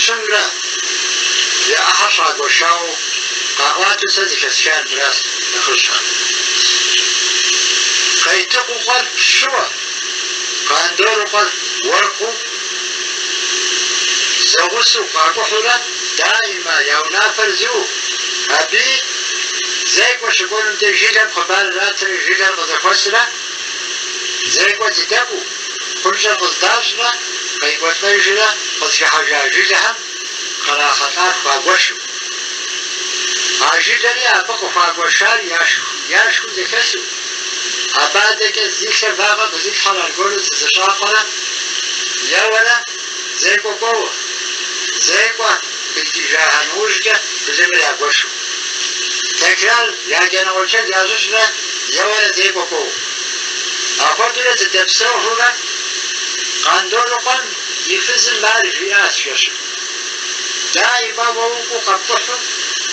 пщымрэ я ӏыхьэр щагуэшауэ къаӏуатэу сэ зэхэсхар мыращ нэхъыжьхэм. Къейтыкъукъуэр пщыуэ, Къандорыкъуэр уэркъыу зэгъусэу къакӏухьурэ даимэ я унафэр зыу, абыи зекӏуэ щыкӏуэнум деж жылэм хъыбар иратрэ жылэр къызэхуэсрэ зекӏуэ зыдэкӏуэу, хъунщӏэр къыздащӏрэ къекӏуэлӏэжрэ къызыхыхьэжа жылэхэм кърахьэлӏар хуагуэшу. А жылэри абы къыхуагуэшар яшхыу зэхэсу, абы адэкӏэ зи лъэ вакъэ къызилъхьэр аргуэру зызэщӏакъуэрэ еуэрэ зекӏуэ кӏуэуэ, зекӏуэ къикӏыжаха нэужькӏэ былымыр ягуэшу. Тэкрар я джанэ гъуэншэдж ящӏыщӏрэ еуэрэ зекӏуэ кӏуэуэ. Апхуэдэурэ зэдэпсэухурэ Къандорыкъуэм и фызым ар жиӏащ жэщым. Даимэ уэ укӏуэу къэпкӏухьу,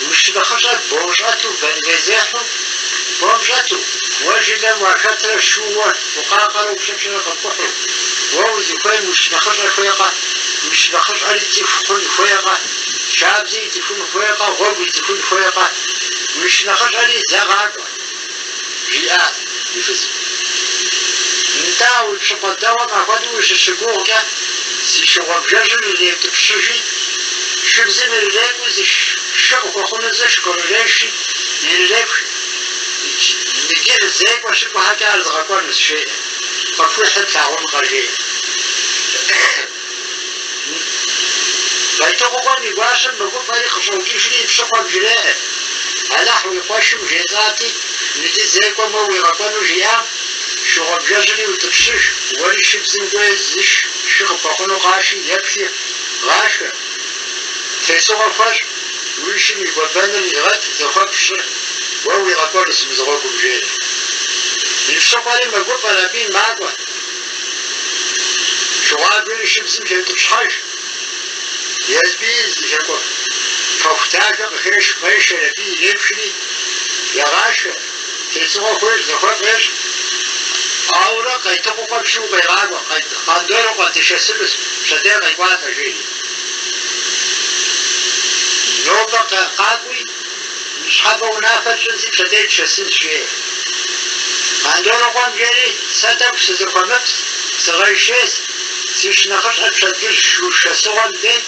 уи шынэхъыщӏэр бом щӏэту, вэнвейзехьэу бом щӏэту, уэ жылэм уахэтрэ шууэ укъакъэрэ упщӏыпщӏрэ къэпкӏухьу, уэ узыхуейм уи шынэхъыщӏэр хуейкъэ, уи шынэхъыщӏэри цӏыху хъун хуейкъэ, шабзи ицӏыхун хуейкъэ, гъуэгу ицӏыхун хуейкъэ, уи шынэхъыщӏэри зэ гъакӏуэ, жиӏащ и фызым. Нтӏэ, уи пщыкъуэ дэгъуэм апхуэдэу ущыщыгугъкӏэ, си шы гъуабжэжьыр иреутӏыпщыжи, шыбзым ирырекӏуу зы шы къыхуэхъуну зыш кърыреши, ирырепх, иджы зекӏуэ щыкӏуэхэкӏэ ар згъэкӏуэнущ, жеӏэ, къыпхуихьыр плъагъункъэ, жеӏэ. Къейтыкъукъуэм и гуащэм мэгуфӏэри къыщӏокӏыжри и пщыкъуэм жреӏэ, Алыхь уи къуэшым жесӏати, иджы зекӏуэм уэ уигъэкӏуэну жиӏам, шы гъуабжэжьри утӏыпщыж, уэри шыбзым кӏуэи зыш шы къыпхуэхъуну къаши, епхи, гъашхэ. Тесыгъуэ хуэщӏ, уи шым и гуэбэныр игъэт, зэхуэфӏ щӏы, уэ уигъэкӏуэнущ мызыгъуэгум, жеӏэ. И пщыкъуэри мэгуфӏэр аби макӏуэ. Шы гъуабжэри шыбзым хеутӏыпщхьэж, езыми зы щакӏуэ пэху дахэ къыхеш, къешэр аби ирепхри егъашхэ, тесыгъуэ хуещӏ, зэхуэфӏ ещӏ. Ауэрэ Къейтыкъукъуэм шу къегъакӏуэ, Къандорыкъуэ дышэсынущ, пщэдей къекӏуалӏэ, жери. Нобэ къакӏуи, ныщхьэбэ унафэ тщӏынси, пщэдей дышэсынщ, жеӏэ. Къандорыкъуэм жери, сэ тӏэкӏу сызэхуэмыфӏщ, сыгъейшейщ, си шынэхъыщӏэр пщэдджыжь шу шэсыгъуэм дей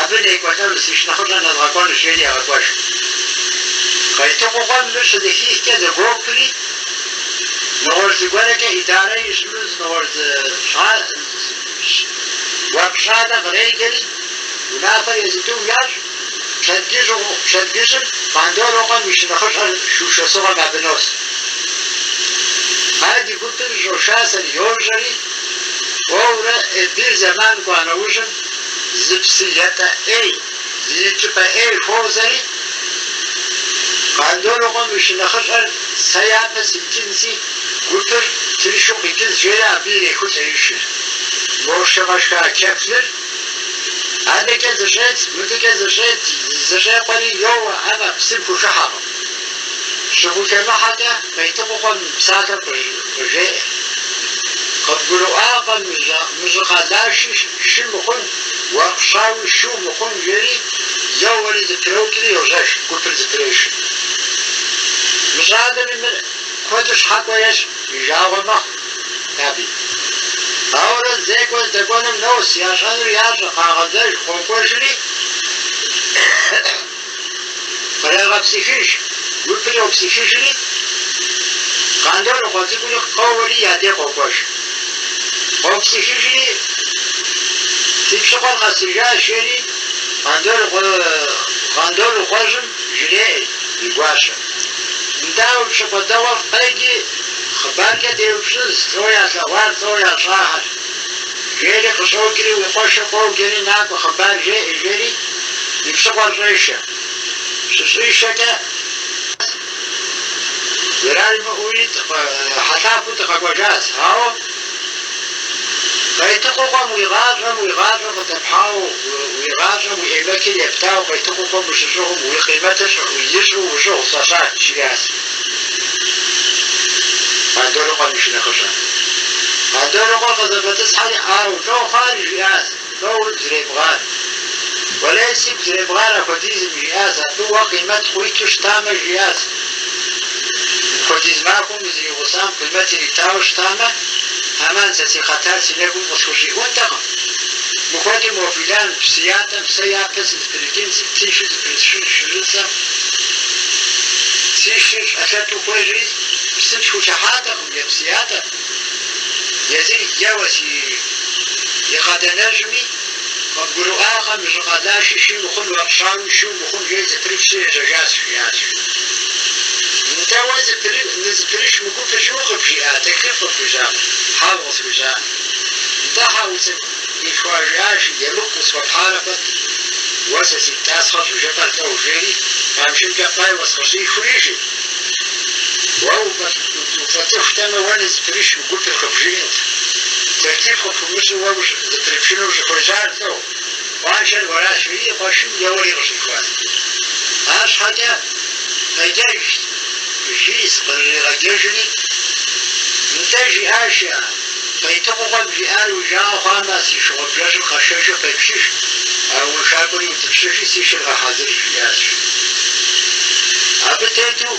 абы некӏуэлӏэнущ, си шынэхъыщӏэр нэзгъэкӏуэнущ, жери егъэкӏуэж. Къейтыкъукъуэм мыр щызэхихкӏэ зэгуопри, нэгъуэщӏ зыгуэрэкӏэ идарэ ищӏыну зы нэгъуэщӏ зы уэркъ щӏалэ къреджэри, унафэр езы тӏум ящӏ. Пщэдджыжьым Къандорыкъуэм и шынэхъыщӏэр шу шэсыгъуэм абы нос. Ар ди гупыр щӏошасэри йожьэри, кӏуэурэ бир зэман кӏуа нэужьым зы псы етӏэ ӏей, зы икӏыпӏэ ӏей хуозэри, Къандорыкъуэм и шынэхъыщӏэр сэ япэ сикӏынси, гупыр тыншу къикӏынщ, жери абы ирехулӏэ и шыр. Мо шы гъэшха чэфлыр Адэкӏэ зыщӏедз, мыдэкӏэ зыщӏедз, зыщӏекъуэри йоуэ, ӏэмэ псым хухыхьэкъым. Щыхухэмыхьэкӏэ Къейтыкъукъуэм мы псалъэр къыжеӏэ. Къыбгурыӏуакъэ Мыжьыкъалаши шы мыхъун, уэркъ щауи шу мыхъун, жери йоуэри зэпреукӏри йожьэж, гупыр зэпрешри. Мы щӏалэми мыр куэду щхьэкӏуэ ещӏ, и жагъуэ мэхъу. Аби. Ауэрэ зекӏуэ здэкӏуэнум нос, ящӏэнур ящӏэ, къагъэзэж, къокӏуэжри, кърегъэпсыхыж, гупыр йопсыхыжри, Къандорыкъуэ цӏыкӏури къоуэри я дей къокӏуэж. Къопсыхыжри, си пщыкъуэр къэсыжащ, жери, Къандорыкъуэжьым жреӏэ и гуащэм. Нтӏэ, уи пщыкъуэ дэгъуэр къеджи, Хъыбаркӏэ деупщӏынщ, лӏо ялъэгъуар, лӏо ящӏахэр. Жери къыщӏокӏри, уи къуэшыр къоджэри, накӏуэ, хъыбар жеӏэ, жери и пщыкъуэр щӏешэ. Щыщӏишэкӏэ, зэрар имыӏэуи хьэлъафэу дыкъэкӏуэжащ, ауэ Къейтыкъукъуэм уи гъащӏэм уи гъащӏэр къыдэпхьауэ, уи гъащӏэм уи ӏеймэтыр ептауэ Къейтыкъукъуэм ущыщӏыгъум уи къимэтыр ищӏу ущӏыгъу сфӏэщӏат, жиӏащ Къандорыкъуэм и шынэхъыщӏэм. Къандорыкъуэр къызэфӏэтӏысхьэри, ӏау, лӏо хъуар, жиӏащ, лӏо уигу зэребгъар. Уэлей, сигу зэребгъар апхуэдизым, жиӏащ, абы уэ къимэт къыуиту щытамэ, жиӏащ. Мыпхуэдиз махуэм узэригъусам къимэт иритауэ щытамэ, аман сэ си хъэтар си нэгум къысхущӏиӏунтэкъым. Мыхуэдэу мо филан псы ятӏэм сэ япэ сызэпрыкӏынси, тыншу зэпрысшынщ щыжысӏэм, си шыр щӏэлъэту хуежьэри, псым схулъыхьатэкъым е псы ятӏэр. Езыр еуэ си и къэдэнэжьми, къыбгурыӏуакъэ, Мыщӏыкъэлаши шы мыхъун, уэркъ щауи шу мыхъун, жери зэпрыпщри ежьэжащ, жиӏащ. Нтӏэ уэ нызэпрыш мы гупыр жиӏэу къыбжиӏа, тэклиф къыпхуищӏакъым? Хьэуэ, къысхуищӏакъым. Нтӏэ хьэӏуцыдз къилъхуа жиӏащ, емыкӏу къысхуэпхьарэ пэт, уэ сэ си тӏасхъэр щӏыжыпӏэр лӏо, жери, къамшымкӏэ къеуэщ къыщӏихури, жи. Уэ уфӏэцӏыхутэмэ, уэ нызэпрыш мы гупыр къыбжиӏэнт. Тэклиф къыпхуимыщӏу уэ зэпрыпшыну ущӏыхуежьар лӏо, къуаншэр уэращ, жери и къуэшым еуэри къыщӏихуащ. Арщхьэкӏэ къеджэж, жиӏэс, кърыригъэджэжри, нтӏэ жиӏащ, Къейтыкъукъуэм жиӏар уи жагъуэ хъуамэ, си шыгъуэбжэжьыр къэшэжи къепшыж, а уи шакӏуэри утӏыпщыжи, си шыр гъэхьэзыр, жиӏащ. Абы тету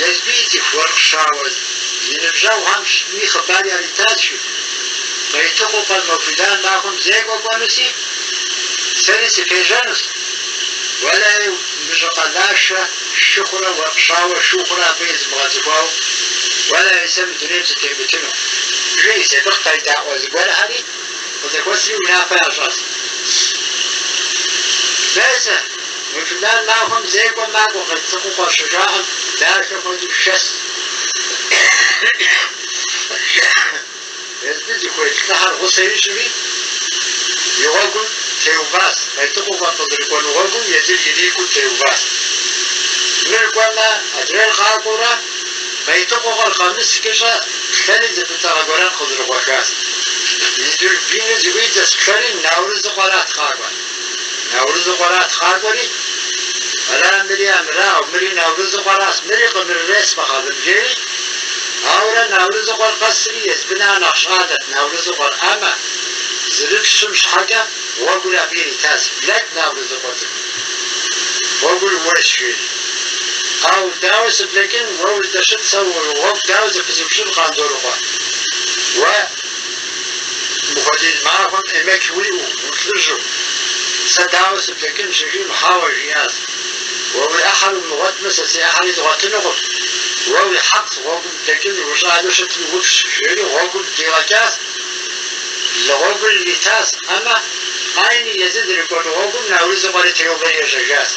езби и цӏыху уэркъ щауэ и ныбжьэгъухэм ми хъыбар яритащ, жи, Къейтыкъукъуэр мо филан махуэм зекӏуэ кӏуэнуси, сэри сыпежьэнущ. Уэлэхьи, Мыщӏыкъэлашэ шы хъурэ уэркъ щауэ шу хъурэ абы езмыгъэцӏыхуауэ, уэлэхьи, сэ мы дунейм сытемытыну. Жи, абы къедаӏуэ зыгуэрхэри къызэхуэсри унафэ ящӏащ. Мес, мы филан махуэм зекӏуэ макӏуэ Къейтыкъукъуэ щыжаӏэм, дахэ хуэдэу шэс. Езбы зыхуей лӏыхэр гъусэ ищӏри, и гъуэгум теуващ. Къейтыкъукъуэр къызэрыкӏуэну гъуэгум езыр ирикӏуэу теуващ. Мыр кӏуэмэ, адрейр къакӏуэурэ, Къейтыкъукъуэр къэмыс кӏыщӏэ плъэри зы фӏыцӏагъэ гуэрэн къызэрыкъуэхащ. И дурбиныр зыӏуидзэщ, плъэри Наурызыкъуэрат къакӏуэр. Наурызыкъуэрат къакӏуэри, ара мыри амырау, мыри Наурызыкъуэращ, мыри къымырырес мыхъэзым, жери, ауэрэ Наурызыкъуэр къэсри, езбы нэ нэхъ щӏалэт Наурызыкъуэр, ӏэмэ, зэрыпщым щхьэкӏэ гъуэгур абы иритащ, блэкӏ Наурызыкъуэ цӏыкӏу, гъуэгур ууейщ, жери. Ау, дауэ сыблэкӏын, уэ уздэщыт, сэ гъуэгу дауэ зэпызупщӏын, Къандорыкъуэ? Уэ мыхуэдиз махуэм ӏемэк уиӏэу, улӏыжьу, сэ дауэ сыблэкӏын, щыжиӏэм, хьэуэ, жиӏащ. Уэ уи ӏыхьэр умыгъуэтмэ, сэ си ӏыхьэри згъуэтынукъым. Уэ уи хьэкъ гъуэгум блэкӏын, ущӏалэу щытми упщ, жери гъуэгум дигъэкӏащ, лы гъуэгур иритащ, ӏэмэ, къайни езыр зэрыкӏуэну гъуэгум Наурызыкъуэри теувэри ежьэжащ.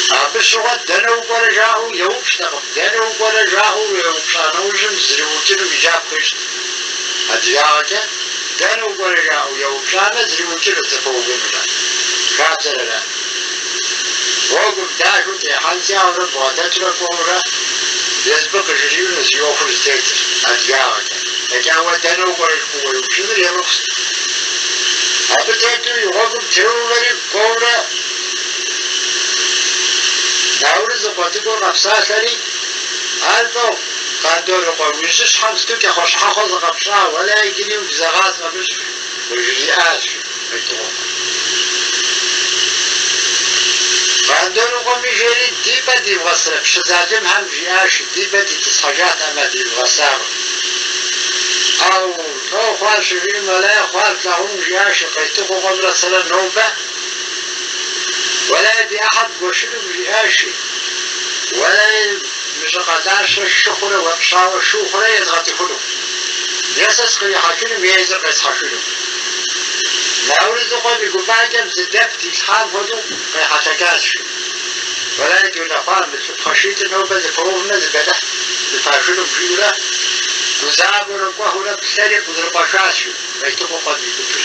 Абы щыгъуэ дэнэ укӏуэрэ жаӏэу еупщӏтэкъым. Дэнэ укӏуэрэ жаӏэу еупщӏа нэужьым зэриукӏыну ижаб къищӏт. Адыгагъэкӏэ дэнэ укӏуэрэ жаӏэу еупщӏамэ, зэриукӏынут зэпэувынурэ. Хабзэр арат. Гъуэгум дахэу техьэнти, ауэрэ бгъэдэтурэ кӏуэурэ езбы къыжриӏэнущ и ӏуэхур зытетыр адыгагъэкӏэ. Фӏэкӏа уэ дэнэ укӏуэрэ жыпӏэу уеупщӏыныр емыкӏущ. Абы тету и гъуэгум теувэри кӏуэурэ Наурызыкъуэ цӏыкӏур къэпсалъэри, Ар лӏо, Къандорыкъуэ, уи жьыщхьэм сыту кӏэхъуэщхьэхъуэ зыкъэпщӏа, уэлэ иджыри угузэгъа сфӏэмыщӏ, къыжриӏащ Къейтыкъуэм. Къандорыкъуэми жери, ди пӏэ дивгъэсрэ, пщы залымхэм жиӏащ, ди пӏэ дитӏысхьэжат, ӏэмэ дивгъэсакъым. Ау, лӏо хъуар щыжиӏэм, уэлэ хъуар плъагъун, жиӏащ Къейтыкъуэкъуэмрэ сэрэ нобэ. Уэлэхьи, ди ӏыхьэр дгуэшынум, жиӏащи, уэлэхьи, Мыщӏыкъэлащэ шы хъурэ уэркъ щауэ шу хъурэ езгъэцӏыхуну. Е сэ сыкърихьэхынум, е езыр къесхьэхыну. Наурызыкъуэм и гуфӏакӏэм зы дэп дилъхьам хуэдэу къехьэлъэкӏащ, жи. Уэлэхьи, дунэхъуа, мы лӏы пхъашитӏыр нобэ зэпэувмэ зы бэлыхь зэпахынум, жиӏэурэ, гузавэурэ кӏуэхыурэ плъэри къызэрыкъуэхащ, жи. Къейтыкъукъуэм и гупыр.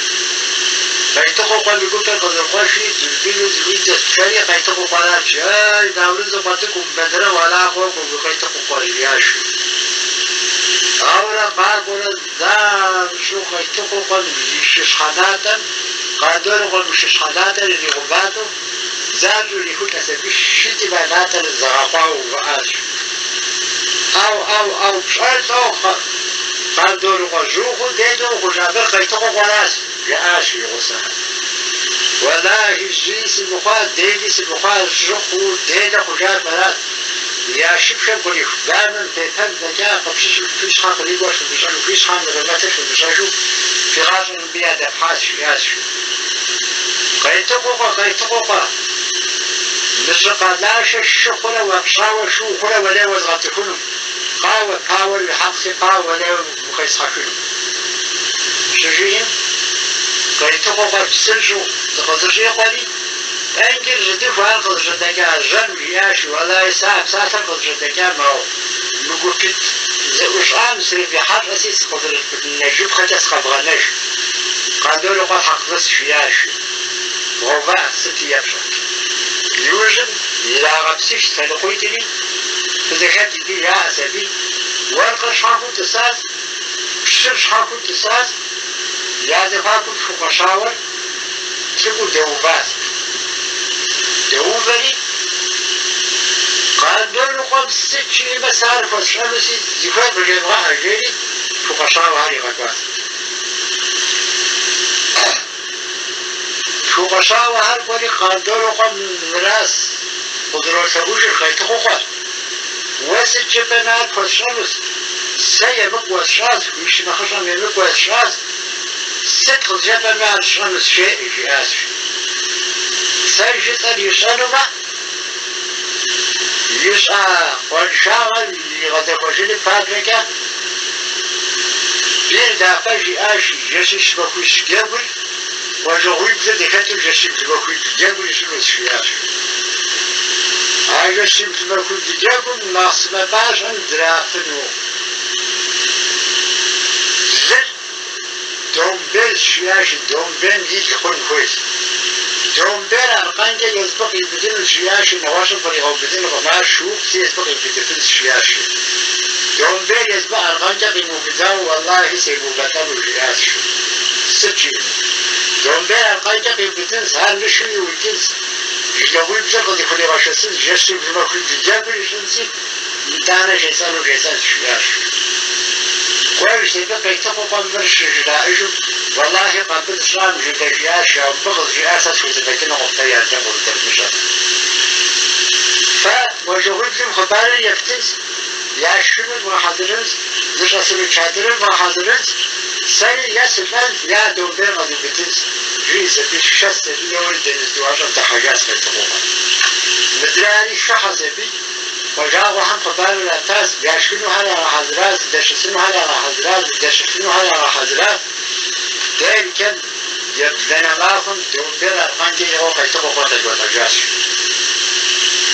Къейтыкъукъуэм и гупыр къызэрыкъуэхри, дурбиныр зыӏуидзэщ, плъэри Къейтыкъукъуэрат, жи. Эй, Наурызыкъуэ цӏыкӏу, умыбэлэрыгъ, ара къокӏуэ уи Къейтыкъукъуэр, жиӏащ, жи. Ауэрэ къакӏуэрэ занщӏэу Къейтыкъукъуэм и шыщхьэ натӏэм, Къандорыкъуэм и шыщхьэ натӏэр иригъэувалӏэу, занщӏэу ирихулӏэщ аби, шитӏым я натӏэр зэгъэкъуауэ увыӏащ. Ау, ау, ау, пщӏэр лӏо, Къандорыкъуэ, жьы ухъуу делэ ухъужа, мыр Къейтыкъукъуэращ, жаӏащ и гъусэхэм. Уэлэхьи, жьыи сымыхъуа, дели сымыхъуа, жьы хъуу делэ хъужар фэрат. Я шыпшэм кърих бамэм фепэм фӏэкӏа къыфщыщӏыр фи щхьэ кърикӏуэр фымыщӏэжу, фи щхьэм и къимэтыр фымыщӏэжу фи гъащӏэр мыбы ядэфхьащ, жиӏащ. Къетыкъуэкъуэ, Къетыкъуэкъуэ, Мыжьыкъалашэ шы хъурэ уапщауэ шу хъурэ уэлей уэзгъэцӏыхуну, къауэ, пауэр уи хьэкъси, къауэ, уэлей укъесхьэхыну. Щыжиӏэм, Къетыкъуэкъуэр псынщӏэу зыкъызэщӏикъуэри, Пӏэнкӏыр жьыдыху ар къызжьэдэкӏа жьэм жиӏащ, Уэлэхьи, сэ а псалъэр къызжьэдэкӏам, ауэ мы гупитӏ зэӏущӏам срывихьэлӏэси сыкъызэрынэжыпхъэкӏэ сыкъэвгъэнэж. Къандорыкъуэр хьэкълыс, жиӏащ. Бгъэува, сыти епщӏэ. Иужьым ирагъэпсыхщ лъэныкъуитӏри, фызэхэт иджы, жаӏэщ аби, уэркъыр щхьэхуэу тӏысащ, пщыр щхьэхуэу тӏысащ, я зэхуакум лъхукъуэщауэр лӏыкӏуэу дэуващ. Дэувэри, Къандорыкъуэм сыт жиӏэмэ сэ ар хуэсщӏэнуси, зыхуейр къыжевгъэӏэ, жери лъхукъуэщауэхэр игъэкӏуащ. Лъхукъуэщауэхэр кӏуэри Къандорыкъуэм мыращ къызэролъэӏужыр, Къетыкъуэкъуэ, уэ сыт жыпӏэмэ ар пхуэсщӏэнущ, сэ емыкӏу уэсщӏащ, уи шынэхъыщӏэм емыкӏу уэсщӏащ, Сыт къызжепӏэми ар сщӏэнущ, жеӏэ, жиӏащ. Сэ жысӏэр ищӏэнумэ, ищӏа къуаншагъэр игъэзэкӏуэжыным папщӏэкӏэ, бийр дахэ, жиӏащ, жэщищ-махуищ джэгур, къуажэгъуиблыр зэхэту жэщибл-махуибл джэгур ищӏынущ, жиӏащ. А жэщибл-махуибл джэгум махъсымэ пӏащӏэм драфыну лыр Домбейщ, жиӏащ, домбейм ил хъун хуейщ. Домбейр аркъэнкӏэ езбы къиубыдынущ, жиӏащ, нэгъуэщӏым къригъэубыдынукъым, ар шыуфӏти езбы къиубыдыфынщ, жиӏащ. Домбейр езбы аркъэнкӏэ къимыубыдауэ, уэллахи, семыувэлӏэну, жиӏащ. Сыт жиӏэну? Домбейр аркъэнкӏэ къиубыдынщ, ар нышу иукӏынщ, жылэгъуиблыр къызыхуригъэшэсынщ, жэщибл-махуибл джэгур ищӏынщи, Итӏанэ жесӏэну жесӏэнщ, жиӏащ. Кӏуэжщ аби Къетыкъуэкъуэм мыр щыжраӏэжым, Уэллахи, къабыл сщӏам жылэ жиӏащ, ауэ мыбы къызжиӏар сэ схузэфӏэкӏынукъым, фэ ялэм къыздэвмыщӏэр. Фэ къуажэгъуиблым хъыбарыр ефтынщ, яшхынур вгъэхьэзырынщ, зыщӏэсыну чадырыр вгъэхьэзырынщ, сэри е сылӏэнщ, е а домбейр къэзубыдынщ, жиӏэщ аби, шэсщ аби, еуэри деныз тӏуащӏэм дыхьэжащ Къетыкъуэкъуэр. Мыдрейри хыхьэщ аби, Къуажагъуэхэм хъыбар иратащ, яшхынухэр ягъэхьэзыращ, зыдэщысынухэр ягъэхьэзыращ, зыдэщылъынухэр ягъэхьэзыращ. Дэ икӏэм ебланэ махуэм домбейр аркъэнкӏэ иӏыгъыу Къетыкъуэкъуэр къекӏуэлӏэжащ.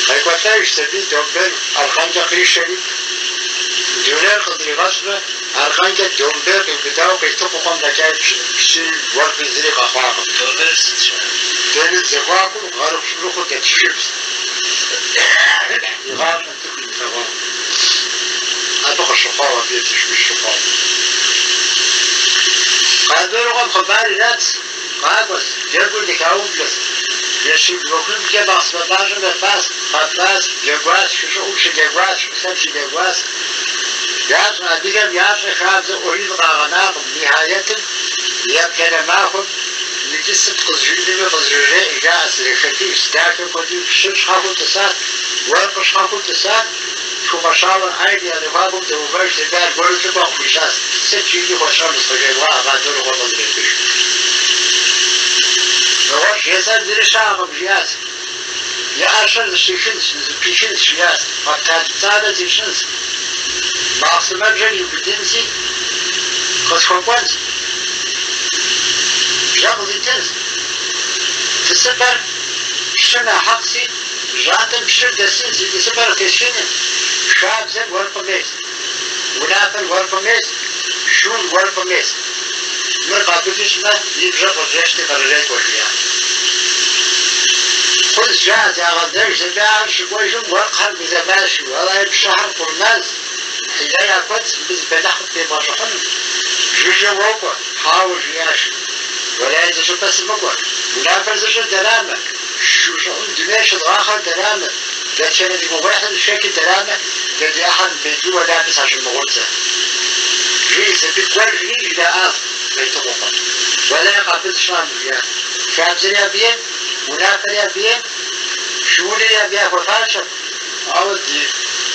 Къекӏуэлӏэжщ аби домбейр аркъэнкӏэ къишэри, дунейр къызэригъэщӏрэ аркъэнкӏэ домбейр къиубыдауэ Къетыкъуэкъуэм фӏэкӏа пщыи уэркъи зыри къэхъуакъым. Домбейр сыт щыӏэр? Деныз зэхуакум гъэрыхъу-щӏырыхъуу дэт шыбз. Игъащӏэм цӏыху имылъэгъуа. Абы къыщыхъуауэ, абы епсыхыу щыхъуауэ. Къандорыкъуэм хъыбар иратщ, къакӏуэщ, джэгур зэхаублэщ. Жэщибл-махуиблкӏэ махъсымэ пӏащӏэм ефащ, къэфащ, джэгуащ, хы щӏыӏум щыджэгуащ, щӏылъэм щыджэгуащ. Ящӏэ, адыгэм ящӏэ хабзэ ӏуэри къагъэнакъым, нихьэетым ебланэ махуэм иджы сыт къызжиӏэнуми къызжреӏэ, жаӏэ, сызэхэкӏыжщ, дахэм хуэдэу пщыр щхьэхуэу тӏысат, уэркъыр щхьэхуэу тӏысат, лъхукъуэщауэр ӏэйри я зэхуакум дэувэжщ, аби аргуэру лӏыкӏуэ къыхуищӏащ, сыт жиӏэми хуэсщӏэнущ, къыжевгъэӏэ, Къандорыкъуэр къызретыж. Нэгъуэщӏ жесӏэн зыри щыӏэкъым, жиӏащ. И ӏэщэр зыщихынщ, зыпихынщ, жиӏащ, къэптал пцӏанэ зищӏынщ, махъсымэбжьэр иубыдынщи, къысхуэкӏуэнщ, бжьэ къызитынщ. Тӏысыпӏэр пщым я хьэкъси, жьантӏэм пщыр дэсынщ, и тӏысыпӏэр къытесхыным, шабзэр уэркъым ейщ, унафэр уэркъым ейщ, шур уэркъым ейщ. Мыр къабыл ищӏмэ, и бжьэр къызрещти кърырекӏуэ, жиӏащ. Хъунщ, жаӏэ, загъэзэжщ аби ахэр щыкӏуэжым уэркъхэр гузэващ, уэлэхьи, пщыхэр къурмэнщ, хьилэ я куэдщ, мыбы зы бэлыхь къыттебгъэщӏыхьыну. Жыжьэ уокӏуэ, хьэуэ, жиӏащ. Уэлэхьи, зы щӏыпӏэ сымыкӏуэ, унафэр зыщӏыр дэрамэ, шу щӏыӏум дунейр щызгъахъэр дэрамэ, дэтхэнэ ди гугъуехьыр зышэчыр дэрамэ, дэ ди ӏыхьэр мыбелджыуэ уэлэхьи абы сащымыгъун сэ. Жиӏэщ аби кӏуэжри жраӏащ Къетыкъуэкъуэм. Уэлэхьи, къабыл сщӏам, жиӏащ. Хабзэри абы ейм, унафэри абы ейм, шуунэри абы яхуэфащэм, ауэ ди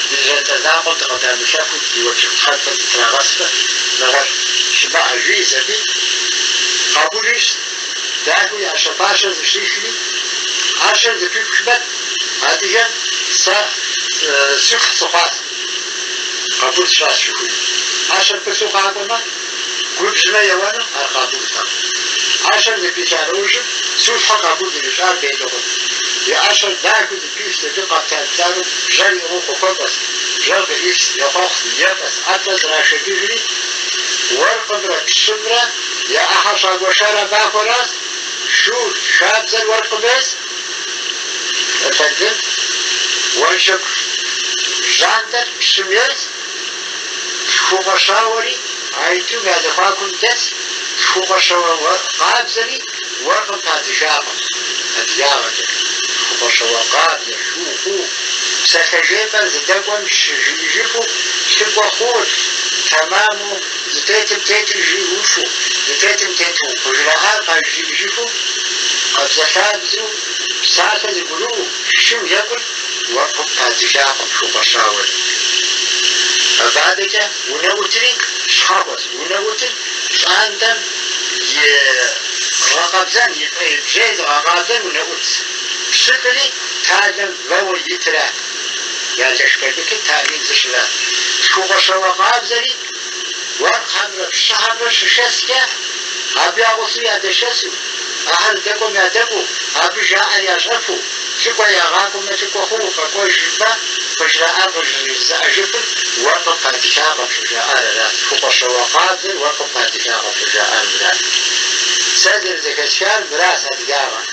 ди жьантӏэ закъуэм дыкъыдамылъэфу ди уэншэку тхьэмпэр дытрагъэсмэ, нэгъуэщӏ щымыӏэ, жиӏэс аби, къабул ищӏ, дахэу и ӏэщэ-фащэр зыщихри, ӏэщэр зыпипхмэ, адыгэм сэ сулъхь сыхъуащ, къабул сщӏащ жыхуиӏэу. ӏэщэр пылъу къакӏуэмэ, губжьмэ еуэну, ар къабултэкъым. Ӏэщэр зыпиха нэужьым, сулъхьыр къабул зэрищӏар беллы хъут. И ӏэщэр дахэу зыпихщ аби къэптал пцӏанэу бжьэр иӏыгъыу къыхуэкӏуэс, бжьэр къыӏихщ, ехъуэхъущ, ефэщ, ӏэплӏэ зрашэкӏыжри, уэркъымрэ пщымрэ я ӏыхьэр щагуэшар а махуэращ, шу шабзэр уэркъым ейщ, ефэндым, уэншэку жьантӏэр пщым ейщ, Лъхукъуэщауэри аитӏум я зэхуакум дэс, лъхукъуэщауэ къабзэри уэркъым падзыхакъым адыгагъэкӏэ. Лъхукъуэщауэ къабзэ, шу хъуу, псалъэ жепӏэр зыдэкӏуэм щыжиӏэжыфу, лӏыкӏуэ хъуур тэмаму зытетым тету жиӏэфу, зытетым тету къыжраӏар къажриӏэжыфу, къабзэлъабзэу псалъэ зыгурыӏуэу шым екӏур уэркъым падзыхакъым лъхукъуэщауэри. Абы адэкӏэ унэӏутри щхьэхуэщ. Унэӏутыр пщӏантӏэм и гъэкъэбзэн, и фӏей-бжьей зыгъэкъабзэр унэӏутщ. Пщылӏри талэм вэуэ итырат, я лэшбэлыкыр таӏмин зыщӏырат. Лъхукъуэщауэ къабзэри уэркъхэмрэ пщыхэмрэ щышэскӏэ, абы я гъусэу ядэшэсу, ахэр здэкӏуэм ядэкӏуэу, абы жаӏэр ящӏэфу, лӏыкӏуэ ягъакӏуэмэ лӏыкӏуэ хъуу къэкӏуэжмэ, къыжраӏар къыжызыӏэжыфыр уэркъым падзыхакъым щӏыжаӏар арат. Лъхукъуэщауэ къабзэр уэркъым падзыхакъым щӏыжаӏар мырат. Сэ зэрызэхэсхар мыращ адыгагъэр.